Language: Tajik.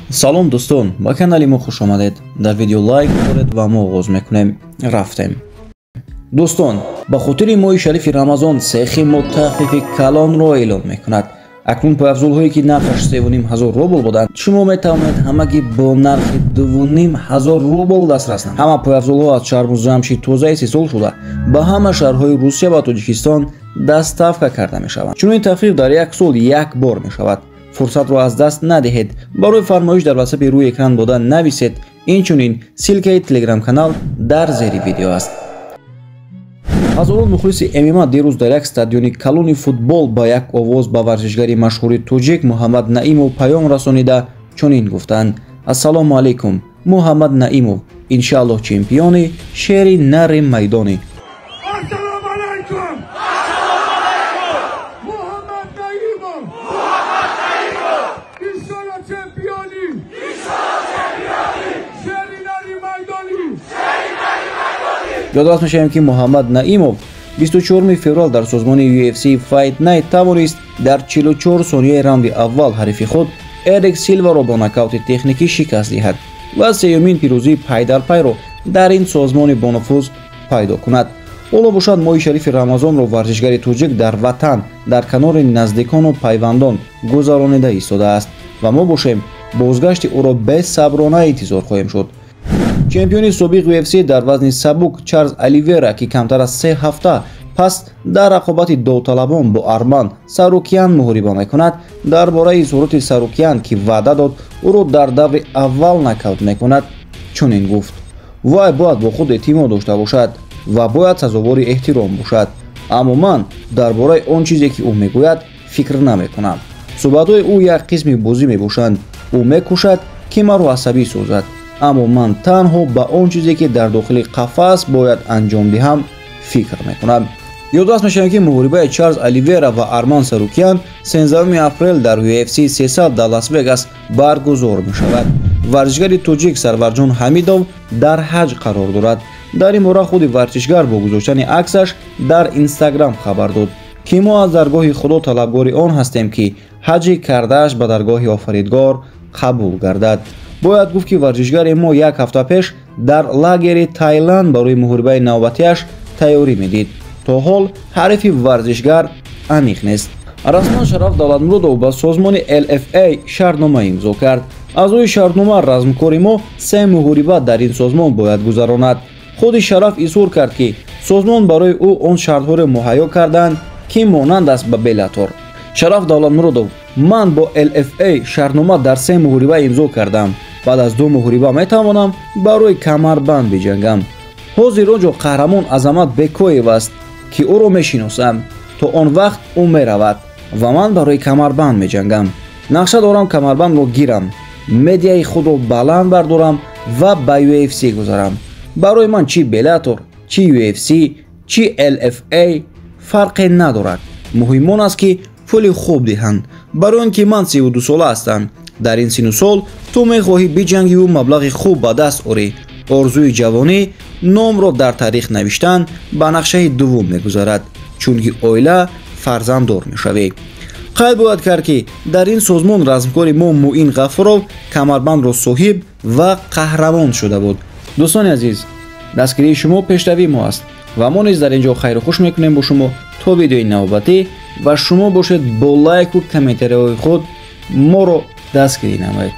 Салом дӯстон, ба канали мо хуш омадед. Дар видео лайк доред ва мо оғоз мекунем. Рафтем. Дӯстон, ба хотири моҳи шарифи Рамазон сехи мо тахфифи калонро эълон мекунад. Акнун пойафзолҳое ки нархаш 3500 рубл буданд, шумо метавонед ҳамагӣ бо нархи 2500 рубл дастрас намоед. Ҳама пойафзолҳо аз чарму замши тоза истеҳсол шуда, ба ҳама шаҳрҳои Русия ва Тоҷикистон доставка карда мешаванд. Чунин тахфиф дар як сол як бор мешавад. Фурсатро аз даст надиҳед. Барои фармоиш дар ватсапи рӯи экран дода нависед. Инчунин ссылка и телеграм-канал дар зери видео аст. Ҳазорон мухлиси ММА дирӯз дар як стадиони калони футбол ба як овоз ба варзишгари машҳури тоҷик Муҳаммад Наимов паём расонида чунин гуфтанд: Ассалому алайкум, Муҳаммад Наимов, иншааллоҳ чемпиони шери нари майдонӣ. Ассалому алайкум! Муҳаммад Наимов! Иншаллоҳ чемпиони! Шери нари майдонӣ! Ёдрас мешавем, ки Муҳаммад Наимов 24 феврал дар созмони UFC Fight Night тавонист дар 44 сонияи раунди аввал ҳарифи худ Эрик Силваро бо нокаути техникӣ шикаст диҳад ва сеюмин пирӯзии пайдарпайро дар ин созмони бонуфуз пайдо кунад. Ҳоло бошад, моҳи шарифи Рамазонро варзишгари тоҷик дар ватан дар канори наздикону пайвандон гузаронида истодааст ва мо бошем бозгашти ӯро бесаброна интизор хоҳем шуд. Чемпиони собиқ UFC дар вазни сабук Чарлз Оливера, ки камтар аз 3 ҳафта пас дар рақобати довталабон бо Арман Сарукян муҳориба мекунад, дар бораи изҳороти Сарукян, ки ваъда дод ӯро дар даври аввал нокаут мекунад, чунин гуфт: Вай бояд бо худ эътимод дошта бошад ва бояд сазовори эҳтиром бошад, аммо ман дар бораи он чизе, ки ӯ мегӯяд, фикр намекунам. Суҳбатҳои ӯ як қисми бозӣ мебошанд. Ӯ мекӯшад, ки маро асабӣ созад, аммо ман танҳо ба он чизе, ки дар дохили қафас бояд анҷом диҳам, фикр мекунам. Ёдрас мешавем, ки муҳорибаи Чарлз Оливера ва Арман Сарукян 13 апрел дар UFC 300 дар Лас-Вегас баргузор мешавад. Варзишгари тоҷик Сарварҷон Ҳамидов дар ҳаҷ қарор дорад. Дар ин бора худи варзишгар бо гузоштани аксаш дар Инстаграм хабар дод, ки мо аз даргоҳи Худо талабгори он ҳастем, ки ҳаҷи кардааш ба даргоҳи Офаридгор қабул гардад. Бояд гуфт, ки варзишгари мо як ҳафта пеш дар лагери Тайланд барои муҳорибаи навбатиаш тайёрӣ медид. То ҳол ҳарифи варзишгар аниқ нест. Расман Шараф Давлатмуродов ба созмони LFA шартнома имзо кард. Аз рӯи шартнома размкори мо се муҳориба дар ин созмон бояд гузаронад. Худи Шараф изҳор кард, ки созмон барои ӯ он шартҳоро муҳайё карданд, ки монанд аст ба Беллатор. Шараф Давлатмуродов: Ман бо LFA шартнома дар се муҳориба имзо кардам. Баъд аз ду муҳориба метавонам барои камарбанд биҷангам. Ҳозир он ҷо қаҳрамон Азамат Бекоев аст, ки ӯро мешиносам. То он вақт ӯ меравад ва ман барои камарбанд меҷангам. Нақша дорам камарбандро гирам, медиаи худро баланд бардорам ва ба UFC гузарам. Барои ман чӣ Беллатор, чӣ UFC, чӣ LFA фарқе надорад. Муҳим он аст, ки пули хуб диҳанд, барои он ки ман 32 сола ҳастам. Дар ин сину сол ту мехоҳӣ биҷангиву маблағи хуб ба даст орӣ. Орзуи ҷавонӣ, номро дар таърих навиштан ба нақшаи дуввум мегузарад, чунки оила, фарзанддор мешавӣ. Қайд бояд кард, ки дар ин созмон размкори мо Муин Ғафуров камарбандро соҳиб ва қаҳрамон шуда буд. Дӯстони азиз, дастгирии шумо пешравии мо аст ва мо низ дар ин ҷо хайру хуш мекунем бо шумо то видеои навбатӣ ва шумо бошед, бо лайку комментарияҳои худ моро дастгирӣ намоед.